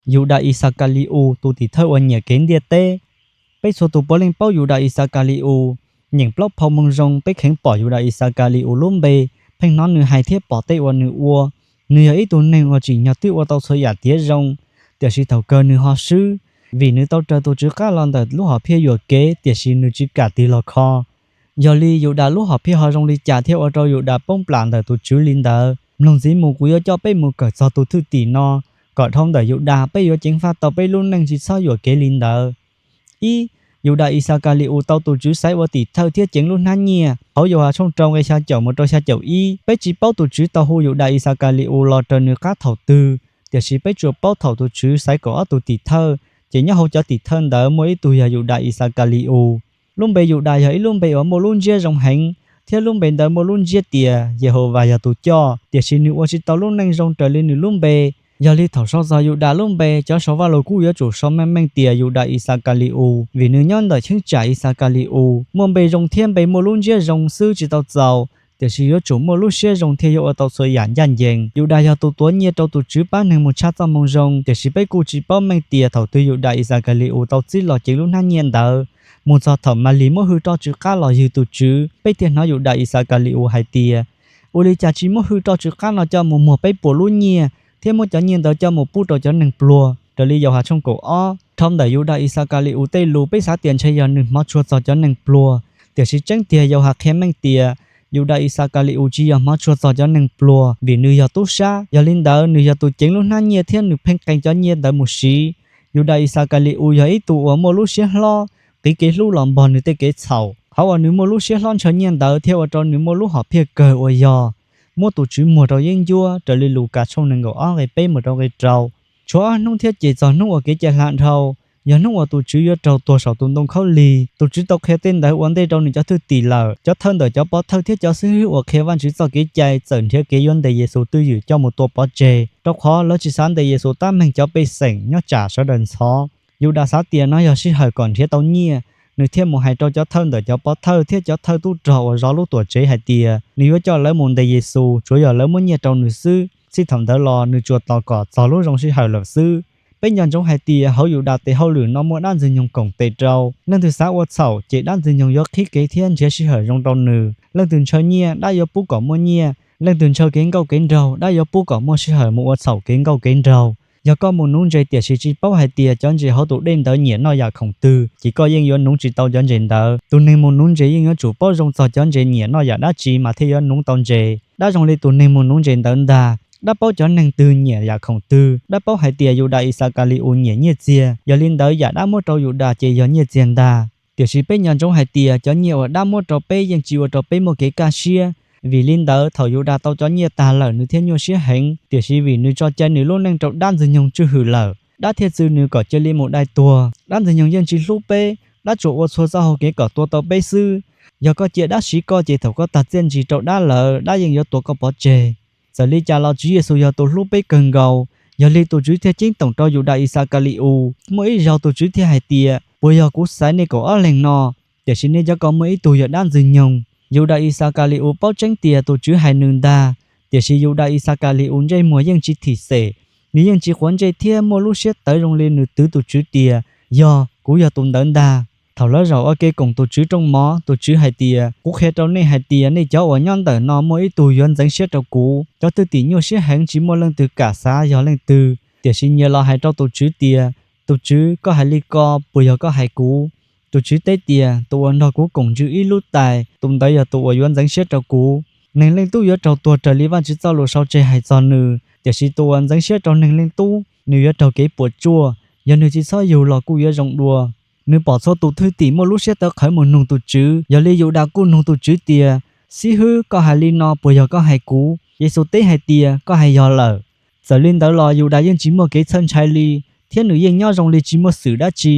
Yudas Ixakali-us, tus tim thawj uas nyiam kev ntiaj teb. Peb txhua tus puav leej paub Yudas Ixakali-us. Nyeem plaub phau Moo Zoo peb kheev pom Yudas Ixakali-us lub npe, pheej hnov nws hais thiab pom tej uas nws ua. Nws yog ib tug neeg uas tsim nyog twb ua tau txhua yam tiav zoo, tiam sis thaum kawg nws ho swb, vim nws tau raws tus Tswv qab los ntawm lub hom phiaj yuam kev, tiam sis nws tsis kam tig los kho. Yog li Yudas lub hom phiaj ho zoo li cas thiaj ua rau Yudas poob plam ntawm tus Tswv li ntawd? Mloog ntxiv mus, kuv yuav coj peb mus kawm txog tus thwj tim no, kom dhau ntawm Yudas peb yuav ceev faj tau peb lub neej tsis txhob yuam kev li ntawd. Ib, Yudas Ixakali-us tau tus Tswv xaiv ua tim thawj thiab ceev lub hnab nyiaj. Hauv Yauhas tshooj rau nqe xya caum mus rau xya caum ib, peb tsis paub tus Tswv tau hu Yudas Ixakali-us los raws nws qab thaum twg, tiam sis peb tsuas paub thaum tus Tswv xaiv kaum ob tug tim thawj, ces nyob hauv cov tim thawj ntawd muaj ib tug yog Yudas Ixakali-us. Lub npe Yudas yog ib lub npe uas muaj lub ntsiab zoo heev, thiab lub npe ntawd muaj lub ntsiab tias Yehauvas yog tus coj, tiam sis nws ua tsis tau lub neej zoo raws li nws lub npe. Yog li thaum sau txog Yudas lub npe, cov sau Vajluskub yuav tsum sau meej meej tias Yudas Ixakali-us, vim nws nyob ntawm cheeb tsam Ixakali-us. Muaj npe zoo thiab npe muaj lub ntsiab zoo xwb tsis tau txaus, tiam sis yuav tsum muaj lub siab zoo thiaj yuav ua tau txhua yam ncaj ncees. Yudas yog tus tuav nyiaj rau tus Tswv pab neeg mus tshaj txoj moo zoo, tiam sis peb kuj tsis paub meej tias thaum twg Yudas Ixakali-us tau txib los ceev lub hnab nyiaj ntawd. Mus txog thaum Malis muab hwj roj tsw qab los ywg tus Tswv, peb thiaj hnov Yudas Ixakali-us hais tias, ua li cas tsis muab hwj roj tsw qab no coj mus muag peb puas lub nyiaj thiab muab cov nyiaj ntawd coj mus pub rau cov neeg pluag, raws li Yauhas tshooj kaum ob. Dhau ntawm Yudas Ixakali-us tej lus, peb xav tias ntshe yog nws hmov tshua txog cov neeg pluag, tiam sis tseeb tiag Yauhas qhia meej tias Yudas Ixakali-us tsis yog hmov tshua txog cov neeg pluag, vim nws yog tub sab. Yog li ntawd, nws yog tus ceev lub hnab nyiaj thiab nws pheej qee cov nyiaj ntawd mus siv. Yudas Ixakali-us yog ib tug uas muaj lub siab hlob, qiv kev hlub los npog nws tej kev txhaum. Qhov uas nws muaj lub siab hlob ntshaw nyiaj ntawd thiaj ua rau nws muaj lub hom phiaj kawg uas yog muab tus Tswv muag rau yeeb ncuab, raws li Lukas tshooj nees nkaum ob nqe peb mus rau nqe rau. Tshuav ob hnub thiab ces txog hnub uas kev cai hla dhau, yog hnub uas tus Tswv yuav raug tuag saum tus ntoo khaub lig. Tus Tswv tau qhia tej ntawd ua ntej rau nws cov thwj tim lawm. Cov thawj ntawm cov pov thawj thiab cov xib hwb uas qhia Vajtswv txoj kev cai txawm nrhiav kev yuav ntes Yexus twj ywm coj mus tua pov tseg, rau qhov lawv tsis xav ntes Yexus tab meeg cov pej xeem nyob tsam sawv daws ntxhov. Yudas xav tias no yog sij hawm kom nrhiav tau nyiaj, nws thiaj mus hais rau cov thawj ntawm cov pov thawj thiab cov thawj tub rog uas zov lub tuam tsev hais tias nws yuav coj lawv mus ntes Yexus, tsuav yog lawv muab nyiaj rau nws xwb. Txij thaum ntawd los nws tsuas tos kom txog lub zoo sij hawm lawm xwb. Peb nco ntsoov hais tias hauv Yudas tes hauj lwm no muaj dab ntxwg nyoog koom tes rau. Leej twg xav ua txhaum ces dab ntxwg nyoog yuav qhib kev thiab nrhiav sij hawm zoo rau nws. Leej twg ntshaw nyiaj, dab yuav pub kom muaj nyiaj. Leej twg ntshaw kev nkauj kev nraug, dab yuav pub kom muaj sij hawm mus ua txhaum kev nkauj kev nraug. Yog koj mus nuv ntses tiam sis tsis paub hais tias cov ntses hauv tus dej ntawd nyiam noj yam khoom twg, ces koj yeej yuav nuv tsis tau cov ntses ntawd. Tus neeg mus nuv ntses yeej yuav tsum paub zoo txog cov ntses nyiam noj yam dab tsi mas thiaj yuav nuv tau ntses. Dab zoo li tus neeg mus nuv ntses ntawd ntag. Dab paub cov neeg twg nyiam yam khoom twg. Dab paub hais tias Yudas Ixakali-us nyiam nyiaj txiag, yog li ntawd yam dab muab rau Yudas ces yog nyiaj txiag ntag. Tiam sis peb nco ntsoov hais tias cov nyiaj uas dab muab rau peb yeej tsis ua rau peb muaj kev kaj siab. Vim li ntawd, thaum Yudas tau cov nyiaj tag lawm nws thiaj nyuaj siab heev, tiam sis vim nws tso cai nws lub neej rau dab ntxwg nyoog tswj hwm lawm, dab thiaj txwv nws kom cia li mus dai tuag. Dab ntxwg nyoog yeej tsis hlub peb, dab tsuas ua txhua txoj hau kev kom tua tau peb xwb. Yog koj cia dab siv koj ces thaum koj tag txiaj ntsig rau dab lawm, dab yeej yuav tua koj pov tseg. Txawm li cas los Tswv Yexus yog tus hlub peb kawg nkaus, yog li tus Tswv thiaj ceeb toom rau Yudas Ixakali-us. Muaj ib zaug tus Tswv thiaj hais tias, puas yog kuv xaiv nej kaum ob leeg no, tiam sis nej cov ko muaj ib tug yog dab ntxwg nyoog? Yudas Ixakali-us paub tseeb tias tus Tswv hais nws ntag, tiam sis Yudas Ixakali-us ntsej muag yeej tsis thim xem, nws yeej tsis quav ntsej thiab muaj lub siab tawv zoo li nws twv tus Tswv tias, yog, kuv yog tus ntawd ntag. Thaum lawv zaum ua ke koom tus Tswv rooj mov, tus Tswv hais tias, kuv qhia rau nej hais tias nej cov uas nyob ntawm no muaj ib tug yuav ntxeev siab rau kuv. Cov thwj tim nyuaj siab heev tsis muaj leej twg kam xav yog leej twg, tiam sis nyias los hais rau tus Tswv tias, tus Tswv, koj hais li ko puas yog koj hais kuv? Tus Tswv teb tias, tus uas nrog kuv koom ntsws ib lub tais, tus ntawd yog tus uas yuav ntxeev siab rau kuv. Neeg Leej Tub yuav raug tuag raws li Vajtswv txoj lus sau tseg hais txog nws, tiam sis tus uas ntxeev siab rau Neeg Leej Tub, nws yuav raug kev puas tsuaj, yog nws tsis txhob yug los kuj yuav zoo dua. Nws pom txhua tus thwj tim muaj lub siab tawv qhawv mus nug tus Tswv, yog li Yudas kuj nug tus Tswv tias, xib hwb, koj hais li no puas yog koj hais kuv? Yexus teb hais tias, koj hais yog lawm. Txawm li ntawd los Yudas yeej tsis muaj kev txhawj ntshai li, thiab nws yeej nyob zoo li tsis muaj xwm dab tsi.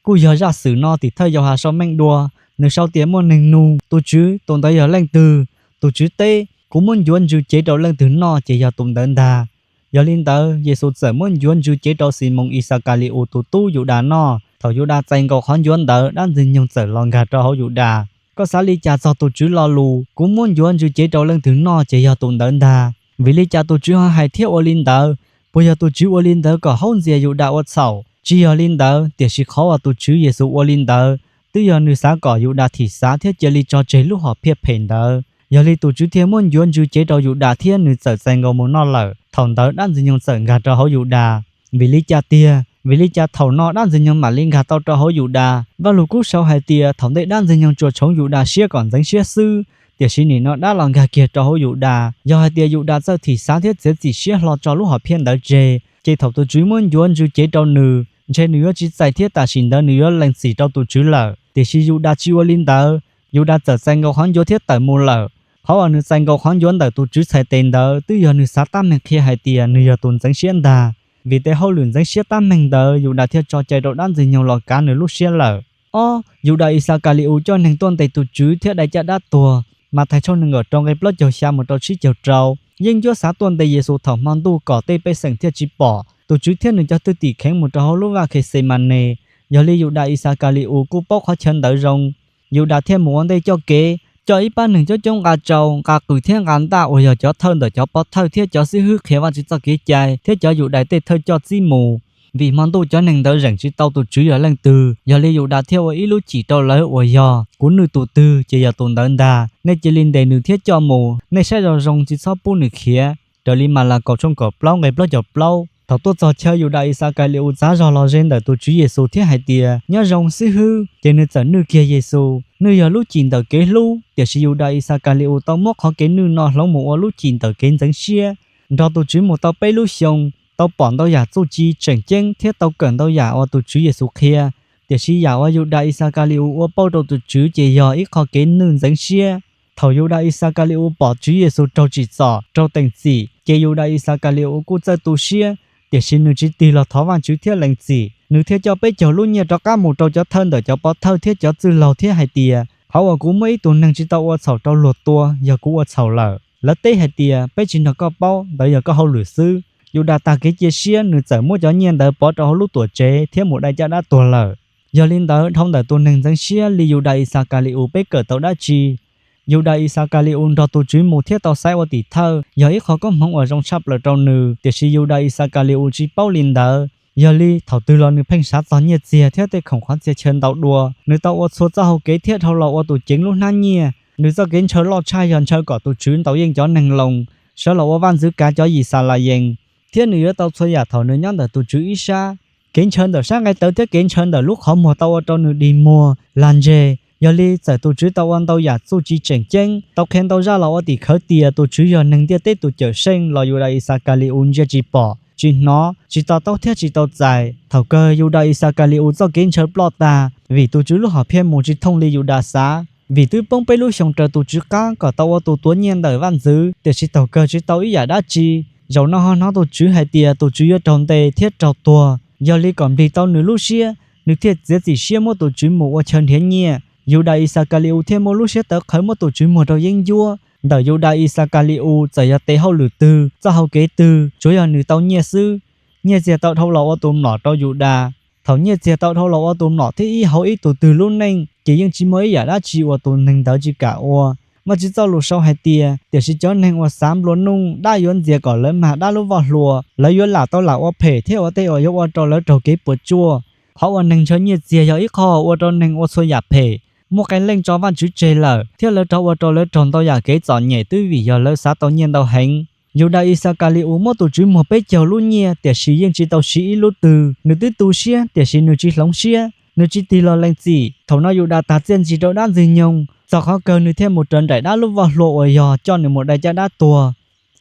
Kuj yog zaj xwm no tim thawj Yauhas sau meej dua, nws sau tias muaj neeg nug, tus Tswv, tus ntawd yog leej twg? Tus Tswv teb, kuv muab ncuav ntsws cev rau leej twg noj ces yog tus ntawd ntag. Yog li ntawd, Yexus txawm muab ncuav ntsws cev rau Ximoos Ixakali-us tus tub Yudas noj. Thaum Yudas txais nkaus qhov ncuav ntawd, dab ntxwg nyoog txawm los nkag rau hauv Yudas. Koj xav li cas txog tus Tswv lo lus, kuv muab ncuav ntsws cev rau leej twg noj ces yog tus ntawd ntag? Vim li cas tus Tswv ho hais thiab ua li ntawd? Puas yog tus Tswv ua li ntawd kom haub ntxias Yudas ua txhaum? Tsis yog li ntawd, tiam sis qhov uas tus Tswv Yexus ua li ntawd twb yog nws xav kom Yudas thim xav thiab cia li tso tseg lub hom phiaj phem ntawd. Yog li tus Tswv thiaj muab ncuav ntsws cev rau Yudas thiab nws txawm txais nkaus mus noj lawm. Thaum ntawd dab Ntxwg nyoog txawm nkag rau hauv Yudas. Vim li cas tiag? Vim li cas thaum no dab Ntxwg nyoog mam li nkag tau rau hauv Yudas? Vajluskub sau hais tias thaum ntej dab Ntxwg nyoog tsuas tshoov Yudas siab kom ntxeev siab xwb, tiam sis nim no dab los nkag kiag rau hauv Yudas. Yog hais tias Yudas txawj thim xav thiab txiav txim siab hlo tso lub hom phiaj ntawd tseg, ces thaum tus Tswv muab ncuav ntsws cev rau nws, ntshe nws yuav tsis txais thiab tam sim ntawd nws yuav lees txim rau tus Tswv lawm. Tiam sis Yudas tsis ua li ntawd, Yudas txawm txais nkaus qhov ncuav thiab tawm mus lawm. Qhov uas nws txais nkaus qhov ncuav ntawm tus Tswv txhais tes ntawd twb yog nws xav tab meeg qhia hais tias nws yog tus ntxeev siab ntag. Vim tes hauj lwm ntxeev siab tab meeg ntawd, Yudas thiaj tso cai rau dab Ntxwg nyoog los kav nws lub siab lawm. Ob, Yudas Ixakali-us coj neeg tuaj ntes tus Tswv thiab dai caj dab tuag. Mathais tshooj nees nkaum rau nqe plaub caug xya mus rau tsib caug rau. Yeeb ncuab xav tuaj ntes Yexus thaum hmo ntuj kom tej pej xeem thiaj tsis pom. Tus Tswv thiab nws cov thwj tim kheev mus rau hauv lub vaj Khexemanes, yog li Yudas Ixakali-us kuj paub qhov chaw ntawd zoo. Yudas thiaj mus ua ntej coj kev, coj ib pab neeg coob coob nqa tsau, nqa qws thiab nqa ntaj uas yog cov thawj ntawm cov pov thawj thiab cov xib hwb qhia Vajtswv txoj kev cai thiab cov Yudais tej thawj coj txib mus. Vim hmo ntuj cov neeg ntawd zeem tsis tau tus Tswv yog leej twg, yog li Yudas thiaj ua ib lub cim rau lawv uas yog: Kuv nwj tus twg, ces yog tus ntawd ntag. Nej cia li ntes nws thiab coj mus, nej saib zoo zoo tsis txhob pub nws khiav. Raws li Malakaus tshooj kaum plaub nqe plaub caug plaub. Thaum tuaj txog chaw, Yudas Ixakali-us txav zog los ze ntawm tus Tswv Yexus thiab hais tias: Nyob zoo xib hwb, ces nws txawm nwj kiag Yexus. Nwj yog lub cim ntawm kev hlub, tiam sis Yudas Ixakali-us tau muab qhov kev nwj no hloov mus ua lub cim ntawm kev ntxeev siab. Nrog tus Tswv mus tau peb lub xyoo, tau pom ntau yam txuj ci tseem ceeb thiab tau kawm ntau yam uas tus Tswv Yexus qhia. Tiam sis yam uas Yudas Ixakali-us ua pauj rau tus Tswv ces yog ib qho kev nwj ntxeev siab. Thaum Yudas Ixakali-us pom Tswv Yexus raug tsim txom, raug teem txim, ces Yudas Ixakali-us kuj txawj tu siab, tiam sis nws tsis tig los thov Vajtswv thiab lees txim. Nws thiaj coj peb caug lub nyiaj rov qab mus rau cov thawj ntawm cov pov thawj thiab cov txwj laug thiab hais tias: Qhov uas kuv muab ib tug neeg tsis tau ua txhaum rau luag tua yog kuv ua txhaum lawm. Lawv teb hais tias: Peb tsis nrog koj paub, ntawd yog koj hauj lwm xwb. Yudas tag kev cia siab, nws txawm muab cov nyiaj ntawd pov rau hauv lub tuam tsev thiab mus dai caj dab tuag lawm. Yog li ntawd, dhau ntawm tus neeg ntxeev siab li Yudas Ixakali-us peb kawm tau dab tsi? Yudas Ixakali-us nrog tus Tswv mus thiab tau xaiv ua tim thawj, yog ib qho koob hmoov uas zoo tshaj plaws rau nws. Tiam sis Yudas Ixakali-us tsis paub li ntawd, yog li thaum twg los nws pheej xav txog nyiaj txiag thiab tej khoom qhov txhia chaw ntau dua. Nws tau ua txhua txoj hau kev thiab dhau los ua tus ceev lub hnab nyiaj. Nws txoj kev ntshaw loj tshaj yog ntshaw kom tus Tswv ntaus yeej cov neeg Loos sawv los ua vaj ntxwv kav cov Yixalayees, thiab nws yuav tau txhua yam thaum nws nyob ntawm tus Tswv ib sab. Kev ntshaw ntawm sab nqaij tawv thiab kev ntshaw ntawm lub qhov muag tau ua rau nws dig muag, lag ntseg. Yog li txawm tus Tswv tau ua ntau yam txuj ci tseem ceeb, tau qhia ntau zaj los ua tim khawv tias tus Tswv yog neeg ntiaj teb tus Cawmseej los Yudas Ixakali-us ntsia tsis pom, tsis hnov, tsis to taub thiab tsis tau txais. Thaum kawg Yudas Ixakali-us txoj kev ntshaw ploj tag, vim tus Tswv lub hom phiaj mus tsis thooj li Yudas xav. Vim twb poob peb lub xyoos raws tus Tswv qab kom tau ua tus tuav nyiaj ntawm vaj ntxwv, tiam sis thaum kawg tsis tau ib yam dab tsi. Zaum no ho hnov tus Tswv hais tias tus Tswv yuav raug ntes thiab raug tuag, yog li kom nplig tau nws lub siab, nws thiaj txiav txim siab muab tus Tswv mus ua chaw nrhiav nyiaj. Yudas Ixakali-us thiaj muaj lub siab tawv qhawv muab tus Tswv muag rau yeeb ncuab. Ntawm Yudas Ixakali-us txawm yog tes hauj lwm twg, txoj hau kev twg, tsuav yog nws tau nyiaj xwb. Nyiaj txiag tau dhau los ua tus mlom rau Yudas. Thaum nyiaj txiag tau dhau los ua tus mlom thiab ib hauv ib tug twg lub neej, ces yeej tsis muaj ib yam dab tsi uas tus neeg ntawd tsis kam ua. Vajtswv txoj lus sau hais tias: Tiam sis cov neeg uas xav nplua nuj, dab yuav ntxias kom lawv mag dab lub voj hlua. Lawv yuav lam tau lam ua phem thiab ua tej uas yuav ua rau lawv raug kev puas tsuaj. Qhov uas neeg ntshaw nyiaj txiag yog ib qho ua rau neeg ua txhua yam phem, muaj qee leej tso Vajtswv tseg lawm, thiab lawv rov ua rau lawv raug ntau yam kev txom nyem twb vim yog lawv xav tau nyiaj ntau heev. Yudas Ixakali-us muab tus Tswv muag peb caug lub nyiaj, tiam sis yeej tsis tau siv ib lub twg. Nws twb tu siab, tiam sis nws tsis hloov siab, nws tsis tig los lees txim. Thaum no Yudas tas txiaj ntsig rau dab Ntxwg nyoog, txog qhov kawg nws thiaj mus raws nraim dab lub voj hlua uas yog coj nws mus dai caj dab tuag.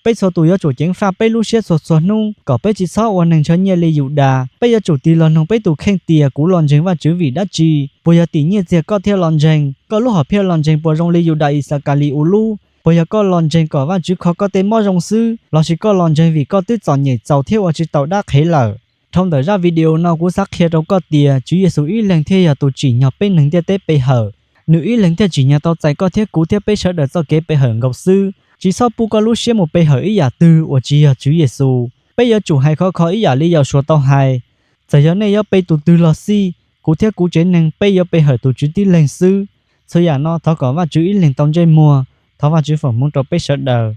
Peb txhua tus yuav tsum ceev faj peb lub siab txhua txhua hnub kom peb tsis txhob ua neeg ntshaw nyiaj li Yudas. Peb yuav tsum tig los nug peb tus kheej tias: Kuv los ntseeg Vajtswv vim dab tsi? Puas yog tim nyiaj txiag koj thiaj los ntseeg? Koj lub hom phiaj los ntseeg puas zoo li Yudas Ixakali-us lub? Puas yog koj los ntseeg kom Vajtswv kho koj tej mob zoo xwb, lossis koj los ntseeg vim koj twb txom nyem txaus thiab ua tsis taus dab qhev lawm? Dhau ntawm zaj video no kuv xav qhia rau koj tias Tswv Yexus ib leeg thiaj yog tus tsim nyog peb neeg ntiaj teb pe hawm. Nws ib leeg thiaj tsim nyog tau txais koj thiab kuv thiab peb sawv daws txoj kev pe hawm nkaus xwb. Tsis txhob pub koj lub siab mus pe hawm ib yam twg uas tsis yog Tswv Yexus. Peb yuav tsum hais khov kho ib yam li Yausuas tau hais: Txawm yog nej yuav pe tus twg los xij, kuv thiab kuv tsev neeg peb yuav pe hawm tus Tswv tib leeg xwb. Txhua yam no thov kom Vajtswv ib leeg tau ntsej muag. Thov Vajtswv foom hmoov rau peb sawv daws.